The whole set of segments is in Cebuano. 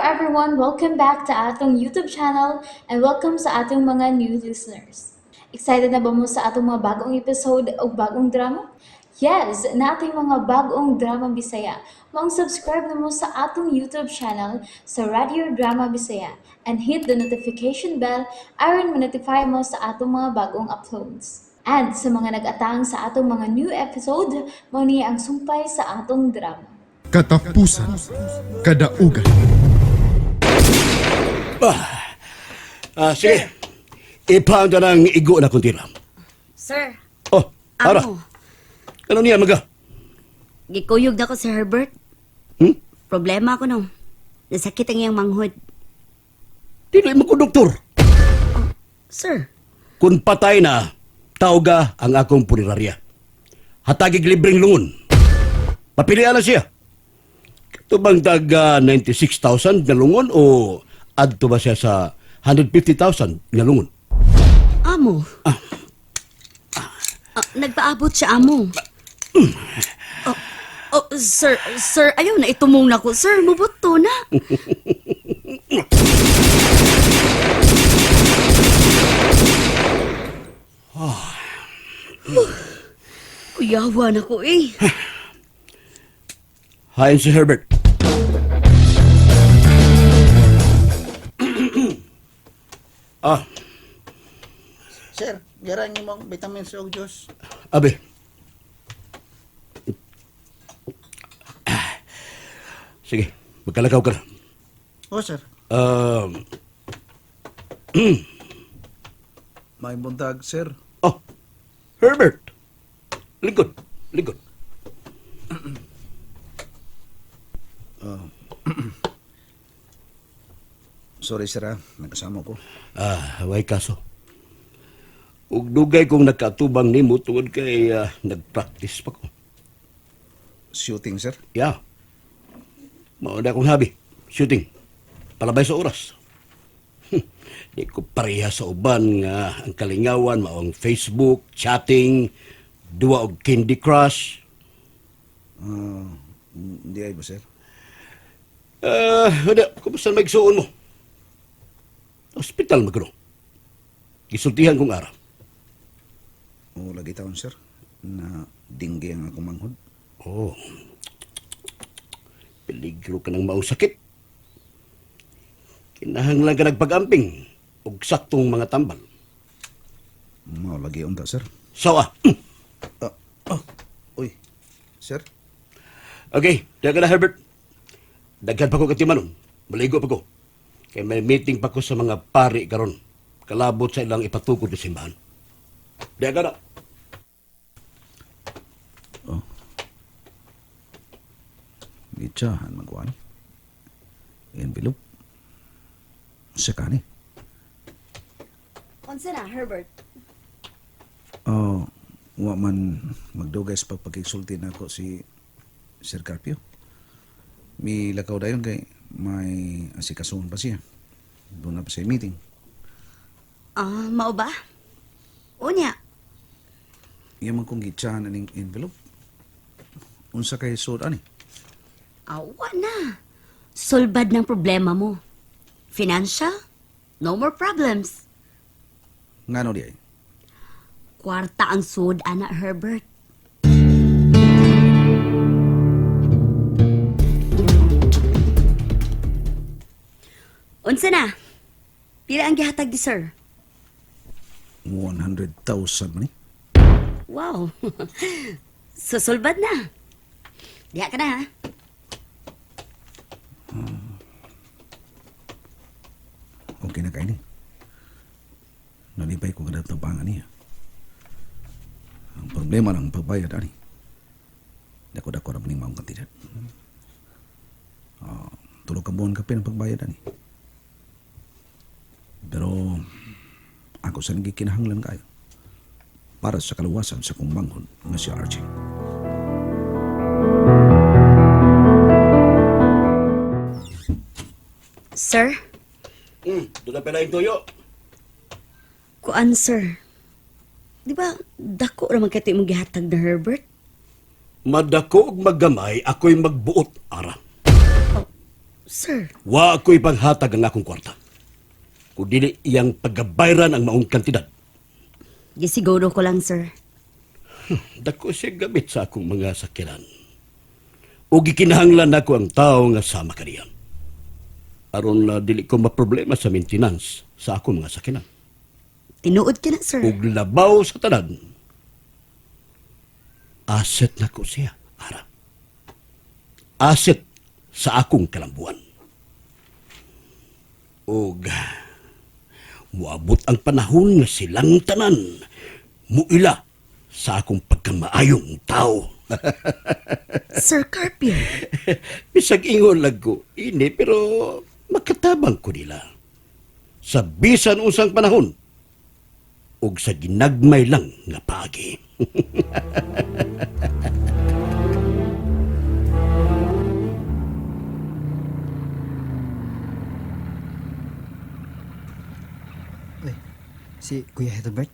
everyone! Welcome back to atong YouTube channel and welcome sa atong mga new listeners. Excited na ba mo sa atong mga bagong episode o bagong drama? Yes, nating mga bagong drama Bisaya. Maong subscribe na mo sa atong YouTube channel sa Radio Drama Bisaya and hit the notification bell aron ma-notify mo sa atong mga bagong uploads. And sa mga nag-atang sa atong mga new episode, mao ni ang sumpay sa atong drama. Katapusan, Kadaugan. Ah, sige. Ipaanda ng igo na kuntira. Sir, Oh, ara. amo. Ano niya maga? Gikuyog na ko si Herbert. Hmm? Problema ko no. Nasakit ang iyang manghod. Dili mo ko doktor. Sir, Kung patay na, tawga ang akong punerarya. Hatagig libreng lungon. Papilian na siya. Kato bang tag 96,000 nga lungon o adto ba siya sa 150,000 nga lungon? Amo. Ah, nagpaabot siya, amo. Oh, oh, sir, sir, ayaw na itumong na ko. Sir, mubuto na. Kuyawa na ko eh. Hain si Herbert. Ah, Sir, garan niyo mong vitamins og juice. Abe. Ah. Sige, magkalakaw ka na. Oh, sir. May buntag, sir. Oh, Herbert. Lingkod, lingkod. Sorry, sir, ah. Nagkasama ko. Ah, way kaso. Ug dugay kong nagkatubang nimo tungod kay nagpractice pa ko. Shooting, sir. Yeah. Mao na akong habi. Shooting. Palabay sa oras. Di ko pareha sa uban nga ang kalingawan mao ang Facebook, chatting, duwa og Candy Crush. Ah, hindi ay ba, sir? Ah, uh, kumusta na maigsuon mo? Hospital magro. Gisultihan kong araw. O, lagi taon, sir. Na dinggi ang akong manghod. Oh. Peligro ka ng maong sakit. Kinahanglan ka nagpag-amping og saktong mga tambal. Mao lagi unta, sir. Sawa. Ah, oh. Uy, sir. Okay, diyan ka na, Herbert. Daghan pa ko katimanon. Maligo pa ko. Kay may meeting pa ko sa mga pari karon. Kalabot sa ilang ipatukod sa simbahan. Diyan ka na. Oh. Gitsahan magwani. Envelope. Sa kani. Unsa na, Herbert? Oh, wa man magdugay sa pagpakigsulti nako si Sir Carpio. Mi lakaw dayon kay may asikasuhan pa siya. Doon na pa siya meeting. Ah, mao ba? Unya, Iya man kong gitsahan aning envelope. Unsa kay suod ani? Awa na. Sulbad ng problema mo. Financial? No more problems. Ngano di ay? Kwarta ang sud, ana Herbert. Unsa na? Pila ang gihatag di sir? 100,000 man ni. Wow. Susulbad na. Diha ka na ha. Okay na kay ni. Nalipay ko kada tabangan niya. Ang problema ng pagbayad ani. Dako-dako ra man ning maong kantidad. Ah, tulo ka buwan kapin ang pagbayad ani. Pero ako sa gikinahanglan kayo para sa kaluwasan sa kong manghod nga si Archie. Sir? Doon na pala yung tuyo. Kuan, sir. Di ba, dako ra man kay imong gihatag na Herbert? Madako og maggamay, ako'y magbuot, ara. Sir, Wa ko'y panghatag ang akong kwarta. Kung dili iyang pagabayran ang maong kantidad. gisiguro ko lang, sir. Dako siya gamit sa akong mga sakyanan. O gikinahanglan nako ang tao nga sama kaniya. Aron na dili ko maproblema sa maintenance sa akong mga sakyanan. Tinuod ka na, sir. Ug labaw sa tanan. Asset nako siya, ara. Asset sa akong kalambuan. Ug muabot ang panahon nga silang tanan muila sa akong pagkamaayong tao. Sir Carpio. Bisag ingon lang ko, ini, pero makatabang ko nila. Sa bisan usang panahon, ug sa ginagmay lang nga paagi. Uy, si Kuya Herbert,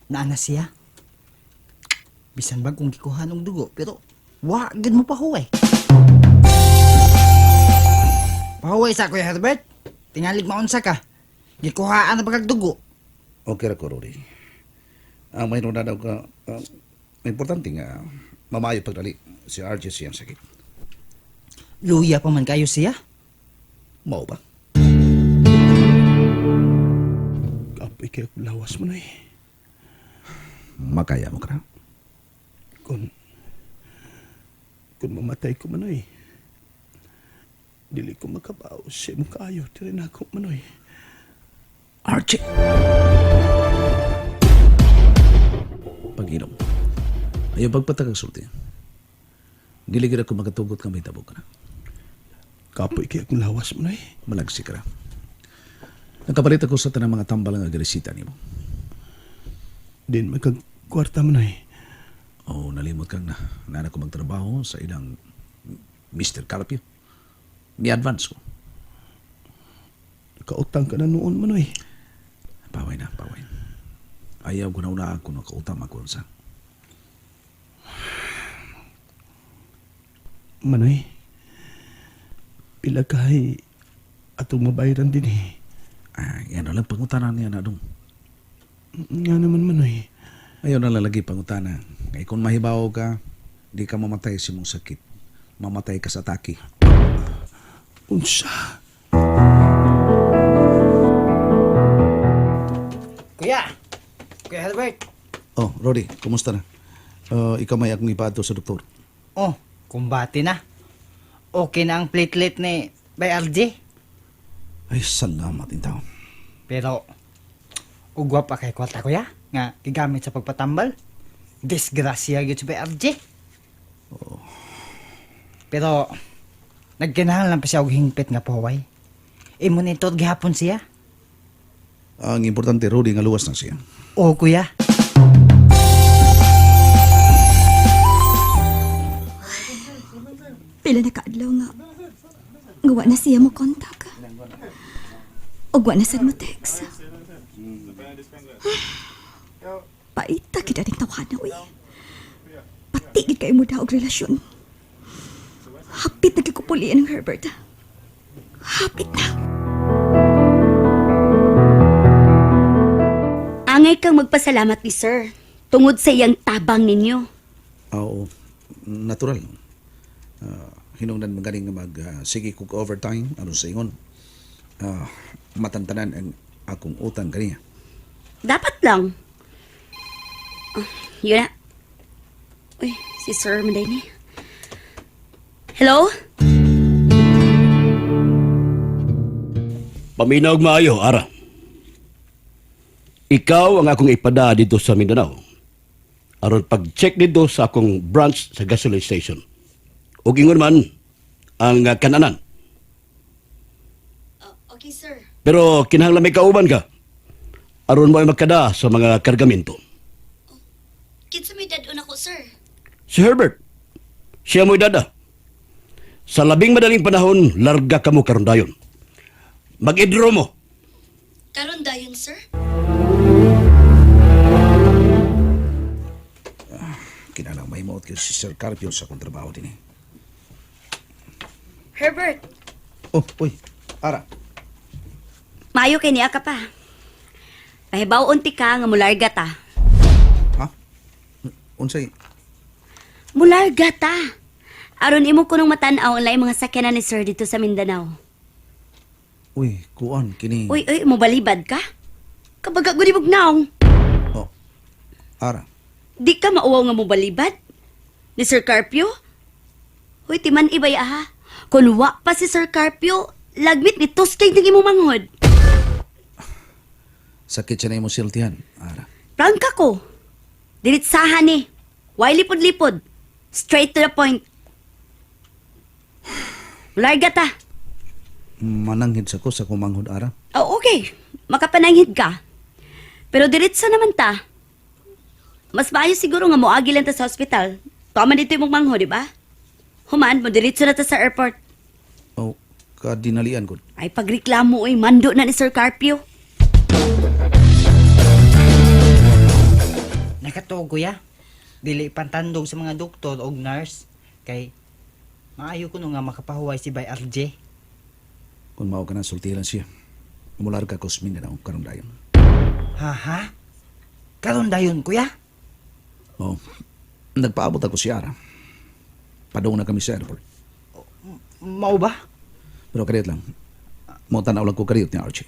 naana siya. Bisan bag kung gikuha og dugo, pero wa gid mo pahuway. Pahuway sa Kuya Herbert. Tingalig maunsa ka. Gikuhaan na pagkag dugo. Okay ra ko, Rory. Ang may na daw ka, importante nga, mamayo pagdali si RJ siyang sakit. Luya pa man kayo siya. Mao ba? Kapoy kayo lawas mo na eh. Makaya mo ka na. Kung mamatay ko manoy, dili ko makabaw sa imong kaayo diri na ako manoy. RJ! Pag-inom. Ayaw pagpatagag sulti. Dili gid ako makatugot nga may tabo ka na. Kapoy kayo akong lawas mo na eh. Malagsi ka ra. Nakapalit ako sa tanang mga tambal nga giresita nimo. Din magkagkwarta mo na eh. Oh, nalimot kang na. Nana ko magtrabaho sa ilang Mr. Carpio. Mi-advance ko. Kautang ka na noon manoy. Paway na, paway. Ayaw ko na una ako nakautang ako sa. Manoy, pila kahay atong mabayaran din eh. Ay, ano lang pangutana niya na dong. Nga naman manoy. Ayaw na lang lagi pangutana. Kay kung mahibaw ka, di ka mamatay sa imong sakit. Mamatay ka sa atake. Unsa? Kuya! Kuya Herbert! Oh, Rody, kumusta na? Ikaw may akong ipaadto sa doktor. Oh, kumbate na. Okay na ang platelet ni by RJ. Ay, salamat intaw. Pero, ugwa pa kay kwarta kuya nga gigamit sa pagpatambal. Disgrasya gyud si BRJ. Pero nagkinahanglan pa siya og hingpit nga paway. I-monitor gihapon siya. Ang importante, Rody, nga luwas na siya. Oo kuya. Pila na kaadlaw nga. Gawa na siya mo kontak. Ug wa na sad mo text. Paita kita ning tawana uy. Patigid kayo mo daw og relasyon. Hapit na kikupulian ng Herbert. Hapit na. Angay kang magpasalamat ni sir. Tungod sa iyang tabang ninyo. Oo, natural. Hinungdan magaling nga mag sige kog overtime aron sa ingon. Ah, matantanan ang akong utang kaniya. Dapat lang. Ah, yun na. Uy, si Sir Manday ni. Hello? Paminaw og maayo, ara. Ikaw ang akong ipada dito sa Mindanao. Aron pag-check dito sa akong branch sa gasoline station. Ug ingon man ang kananan. Okay, sir. Pero kinahanglan may kauban ka. Aron mo ay magkada sa mga kargamento. Kinsa may dadon ako, sir? Si Herbert, siya mo'y dada. Sa labing madaling panahon, larga ka mo karon dayon. Mag-idro mo. Karon dayon, sir? Kinalang may maot kay si Sir Carpio sa akong trabaho din eh. Herbert, Oh, uy. Ara. Maayo kay niya ka pa. Pahibaw unti ka nga mularga ta. Ha? Unsay? Mularga ta. Aron imo kunong matan-aw ang laing mga sakyanan ni sir dito sa Mindanao. Uy, kuan kini. Uy, uy, mobalibad ka? Kabaga gud imong naong. Oh. Ara. Di ka mauwaw nga mobalibad? Ni Sir Carpio? Uy, timan ibay aha. Kung wa pa si Sir Carpio, lagmit ni tuskay ng imong manghod. Sakit siya na imong siltihan. Ara. Prangka ko. Diritsahan ni. Why lipod-lipod? Straight to the point. Larga ta. Mananghid sa ko sa kumanghod ara. Oh, okay. Makapananghid ka. Pero diretso naman ta. Mas maayo siguro nga moagi lang ta sa ospital. Tama dito imong mangho, di ba? Human, mo diretso na ta sa airport. Oh, kadinalian ko. Ay, pagreklamo oy, mando na ni Sir Carpio. Nakatuo kuya. Dili pantandog sa mga doktor og nurse kay maayo kuno nga makapahuway si Bay RJ. Kung mao ka na sultihan siya. Mularga ko sa Mindanao karon dayon. Ha ha? Karon dayon kuya? Oh. Nagpaabot ako si Ara. Padung na kami sa airport. Mao ba? Pero kariyot lang. Mo tanaw lang ko kariyot ni Archie.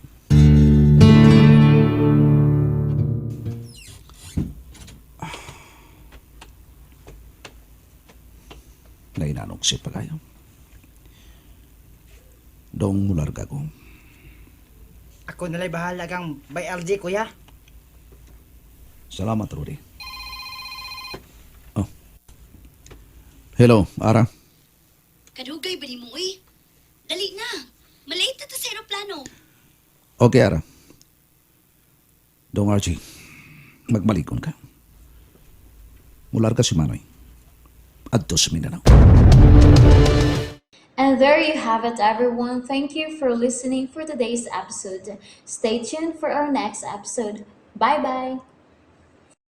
Nainanong siya pa kayo. Dong mularga ko. Ako nalay bahala kang Bay RJ kuya. Salamat, Rudy. Oh. Hello, Ara. Kadugay ba ni mo, uy? Dali na. Malate na ta sa aeroplano. Okay, Ara. Dong Archie, magmalikon ka. Mularga si Manoy. Adto sa Mindanao. And there you have it, everyone. Thank you for listening for today's episode. Stay tuned for our next episode. Bye bye.